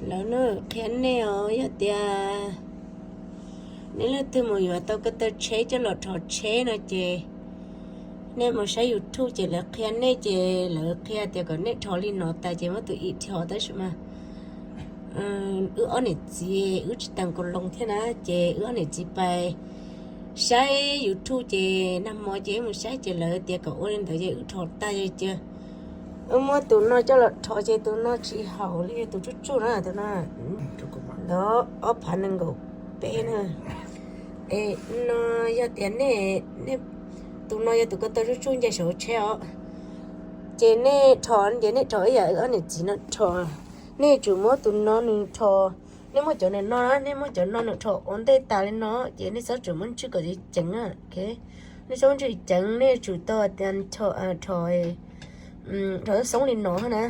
Lawv qhia nej os, yog tias nej leej twg mus yuav tau ko taw tsheb coj los rho tsheb no ces nej mus saib YouTube ces lawv qhia nej, ces lawv qhia tias kom nej rho li no tas ces muab tus ib rho tab sis mas wb ob niam txiv wb tsis tau kaus loo thiab na, ces wb ob niam txiv pais saib YouTube ces nag hmo ces wb mus saib ces lawv tias kom ua li ntawd ces wb rho tag ces wb muab tus no coj los rho ces tus no tsis haum li tus tsuj tsuj na, tus no ntawd ob phav nees nkaum peb na. Es no yog tias nej, tus no yog tus ko taw tsuj tsuj nce saum tsheb os, ces nej rho ces nej rho ib yam wb ob niam txiv no rho. Nej yuav tsum muab tus no nws rho, nej muab cov nws no, nej muab cov no nws rho ua ntej tas li no ces nej txhob tsum muab ntswj kom ceev na. Nej txhob muab ntswj ceev, nej yuav tsum tau tias rho, rho xoob li no na,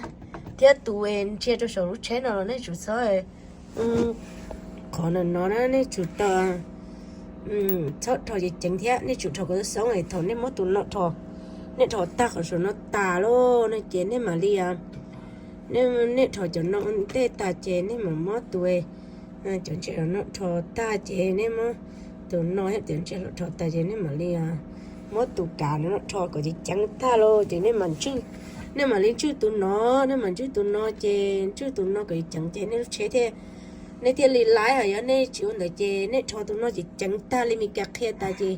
thiab tus nrhiav rau saum lub tsheb no los nej tsum txhob, qhov no no na nej tsum tau txhob rho ceev ceev thiab nej tsum rho kom xoob. Thaum nej muab tus no rho, nej rho tag qhov saum no tas lawm no ces nej mam li, nej rho cov no ua ntej tas ces nej mam muab tus, cov ntsej no rho tag ces nej muab tus no thiab cov ntsej los rho tas ces nej mam li muab tus kav no rho kom ceev ceev tag lawm ces nej mam ntswj, nej mam li ntswj tus no, nej mam ntswj tus no ces ntswj tus no kom ceev ces nej lub tsheb thiaj, nej thiaj li laib. Hos yog nej tsis ua ntawd ces nej rho tus no ces ceev tag li me kas qhia tas ces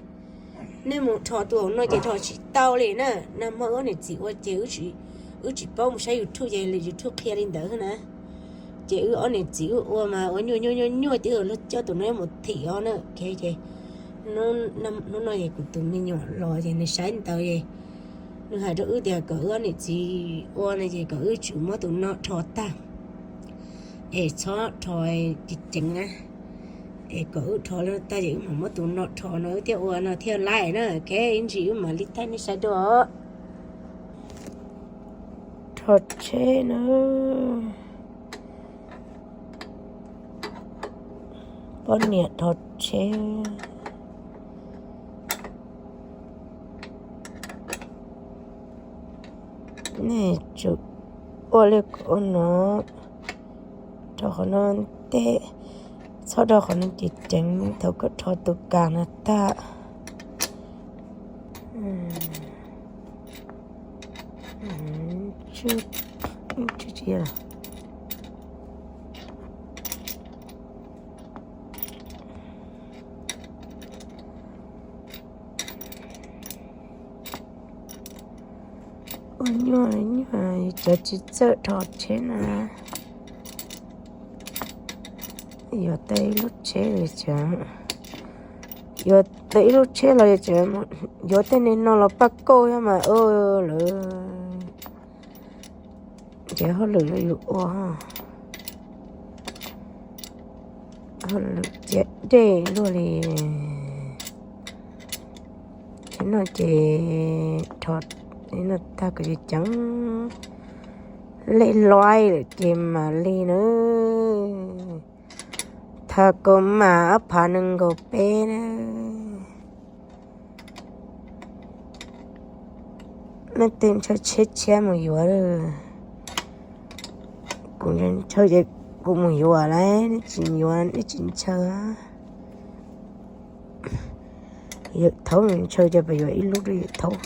nej mus rho tus no ces rho tsis tau li na. Nag hmo wb ob niam txiv ua ces wb tsis paub mus saib YouTube ces YouTube qhia li ntawd na. Ces wb ob niam txiv wb ua mas ua nyuaj nyuaj nyuaj nyuaj ces luag coj tus no mus thim os na. Ces hnub no es kuv tus me nyuam los ces nws saib ntawd es nws hais rau wb tias kom wb ob niam txiv ua no ces kom wb tsum muab tus no rho tag es txhob rho ceev ceev na, es kom wb rho li tag ces wb mam muab tus no rho no wb thiaj ua no thiaj laib na. Kev ib ntsis wb mam li thaij nej saib dua. Rho tsheb na, poj niam rho tsheb. Nej tsum ua li kuv ua no, rho qhov no ntej, txhob rho qhov no ceev ceev thaum koj rho tus kas no tag. Ua nyuaj nyuaj cov tsis txawj rho tsheb na. Yuav tau ib lub tsheb los, yuav tau ib lub tsheb los, yuav tej niag no los paj kauj thiab mas lawv ces hauj lwm los yus ua, hauj lwm ciav dej luaj li. Tsheb no ces rho no tag kom ceev ceev, lej luaib lawm ces mam li na. Thaum kaum mas ob phav nees nkaum peb na. Leej twg ntshaw tsheb tshiab mus yuav. Kuv ntshaw ces kuv mus yuav lawm, nej tsis yuav nej tsis ntshaw. Yawm thaub ntshaw ces pab yuav ib lub rau yawm thaub.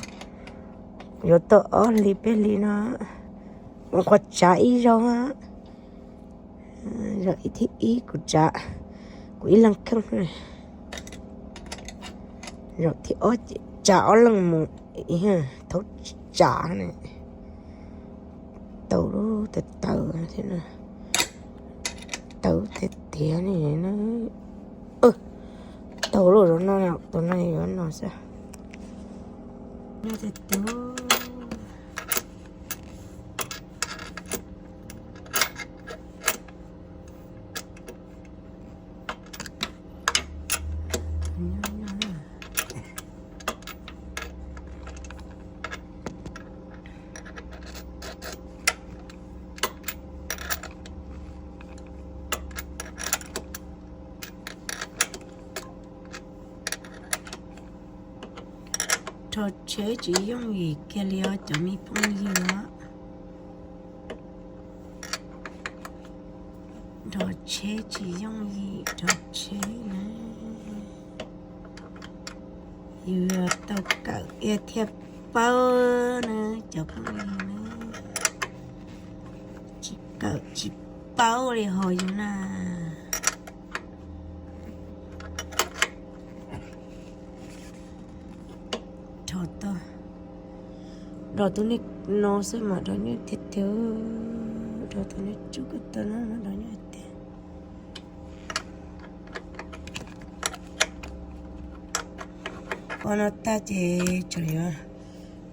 Yuav tau ob hlis peb hlis no, kuv qhuav tsav ib zaug. Zaum thib ib kuv tsav, kuv ib leeg kheej. Zaum thib ob tsav ob leeg mus, thaub tsav ne. Tau lub tawv tawv thiab, tawv tiag tiag ne. Tau lub zaum no, tus no yuav no xwb. Rho tsheb tsis yooj yim kiag li os cov me phooj ywg os. Rog tsheb tsis yooj yim rog tsheb na. Yus tau kawm thiaj paub na cov phooj ywg na. Tsis kawm tsis paub li ho yus na. Rog tau, rog tus niag no xwb mas rog nyuaj tiag tiag, rog tus niag tsub ko taw no mas rog nyuaj tiag. Ua no tag ces tseem yuav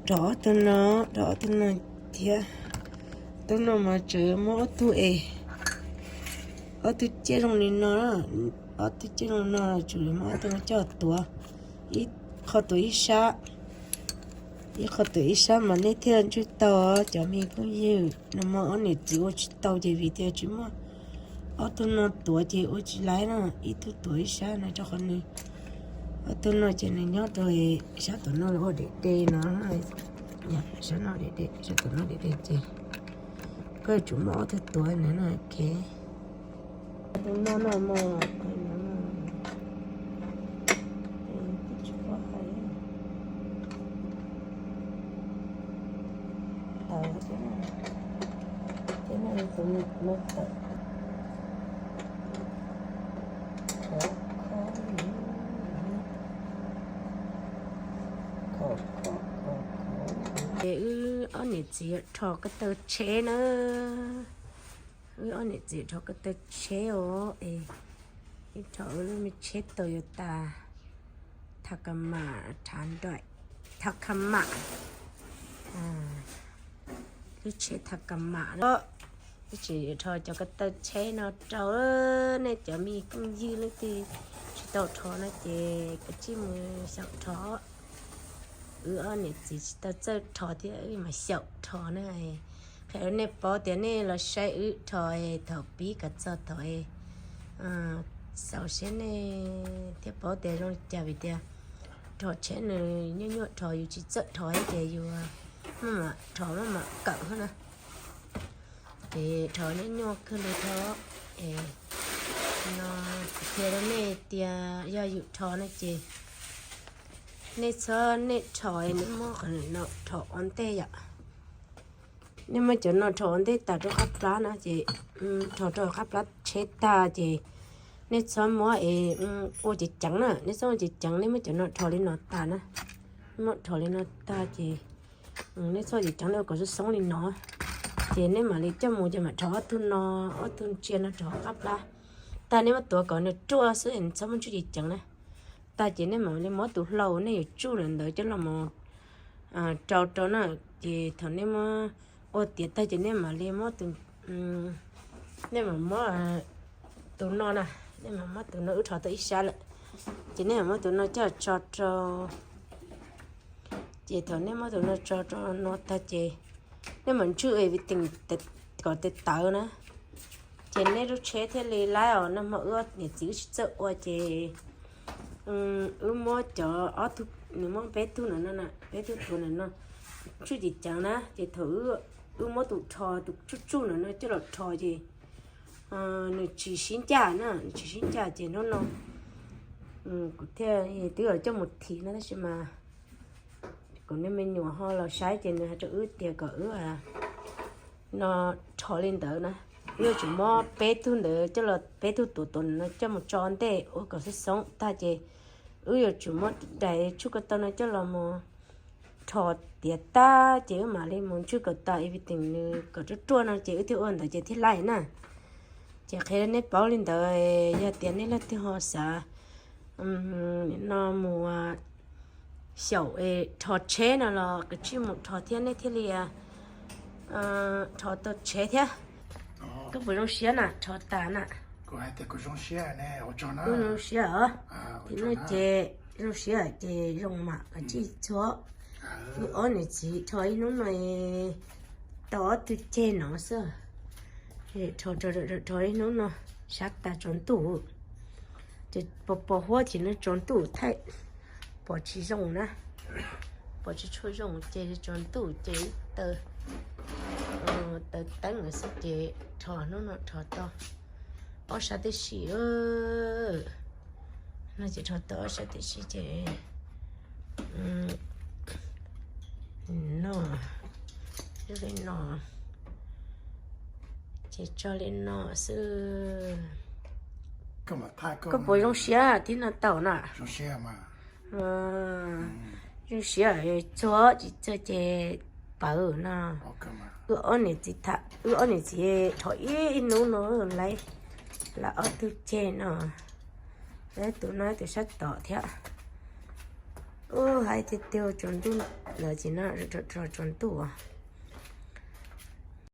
rog ob tug no, rog ob tug no thiab. Tug no mas tseem muab ob tug es, ob tug ciaj zoo li no, ob tug ciaj zoo no tseem muab ob tug no coj tuav, ib qho tuav ib sab, ib qho tuav ib sab mas nej thiaj ntswj tau. Cov me phooj ywg, nag hmo ob niam txiv ua tsis tau ces vim tias tsis muaj ob tug no tuav ces ua tsis laib no, ib tug tuav ib sab no rau qhov nws, ob tug no ces nws nyob rau sab tom no ua deb deb no, sab no deb deb, sab tom no deb deb ces koj yuav tsum muaj ob tug tuav na no. Tus no no mas, tsis paub hais, tawm thiab, thiab no tus no tawm. Ces wb ob niam txiv rho ko taw tsheb na. Wb ob niam txiv rho ko taw tsheb os, es wb rho wb lub me tsheb Toyota Tacoma, Tacoma, lub tsheb Tacoma na. Wb tseem rho cov ko taw tsheb no rau nej cov me phooj ywg leej twg tsis tau rho no ces kav tsij mus xyaum rho. Wb ob niam txiv tsis tau txawj rho thiab wb mas xyaum rho na. Qhia rau nej paub tias nej los saib wb rho thaum pib kom txog thaum xaus seb nej thiaj paub tias zoo li cas, vim tias rho tsheb nws nyuaj nyuaj rho, yus tsis txawj rho ces yus maj mam rho maj mam kawm na. Ces rho nyuaj nyuaj kawg li thiab. Es no kuv qhia rau nej tias yog yus rho no ces nej txhob, nej rho es nej muab qhov no rho ua ntej yom. Nej muab cov no rho ua ntej tas rau qab plab na ces, rho rau qab plab tsheb tag ces nej txhob muab es ua ceev ceev na, nej txhob ua ceev ceev, nej muab cov no rho li no tas na. Nej muab rho li no tag ces nej txhob ua ceev ceev, nej ua kom xoob xoob li no. Ces nej mam li coj mus ces mam rho ob tug no, ob tug ntsia no rho qab plab tag, nej muab tuav kom nws ruaj xwb, txhob muab tsuj ceev ceev na. Tag ces nej mam li muab tus hlau nej yuav tsuj lawm ntawd coj los mus rau rau na. Ces thaum nej muab ua tiav tag ces nej mam li muab tus, nej mam muab tus no na, nej mam muab tus no, wb rho tau ib sab lawm, ces nej mam muab tus no coj tso rau. Ces thaum nej muab tus no tso rau no tag ces nej mam ntswj es vim teem kom tawv tawv na. Ces nej lub tsheb thiaj li laib os. Nag hmo wb niam txiv wb tsis txawj ua ces wb muab cov ob tug, nws muab peb tug no no, peb tug tuav no no, ntswj ceev ceev na. Ces thaum wb muab tus rho, tus tsuj tsuj no no coj los rho ces nws tsis sib ncaj na, nws tsis sib ncaj ces hnub no kuv thiaj twb coj mus thim no tab sis mas kuv niag me nyuam ho los saib ces nws hais rau wb tias kom wb no rho li ntawd na. Wb yuav tsum muab peb tug ntawd coj los, peb tug tuav tuav no coj mus tso ntej ua kom xoob xoob tag ces wb yuav tsum muab daim tshuj ko taw no coj los mus rho tiav tag ces wb mam li mus ntswj kom tas, vim teem nws kom ruaj ruaj no ces wb thiaj ua ntawd ces thiaj laib na. Ces qhia nej paub li ntawd, yog tias nej leej twg ho xav no mus xyaum rho tsheb no los kav tsij mus rho thiab nej thiaj li rho tau tsheb thiab. Koj puas zoo siab na, rho tas na? Kuv zoo siab os. Ces zoo siab ces zoo mam kav tsij txhua. Wb ob niam txiv rho ib hnub no tau ob tug ceg no xwb. Rho ib hnub no sab tas tsaus ntuj, ces pos pos huab ces no tsaus ntuj thaij pom tsis zoo na, pom tsis tshua zoo ces tsaus ntuj ces ib taw taw teeb lawm xwb ces rho hnub no rho tau. Ob sab tib si, no ces rho tau ob sab tib si ces no, li no, ces tso li no xwb. Koj puas zoo siab thiab no tau na? Zoo siab, txog tsis txog ces pawv no. Wb ob niam txiv tham, wb ob niam txiv rho ib hnub no lawv ob tug ceg no, tus no tus sab tom thiab. Ub, hais tiag tiag tsaus ntuj lawm ces no, tsaus ntuj.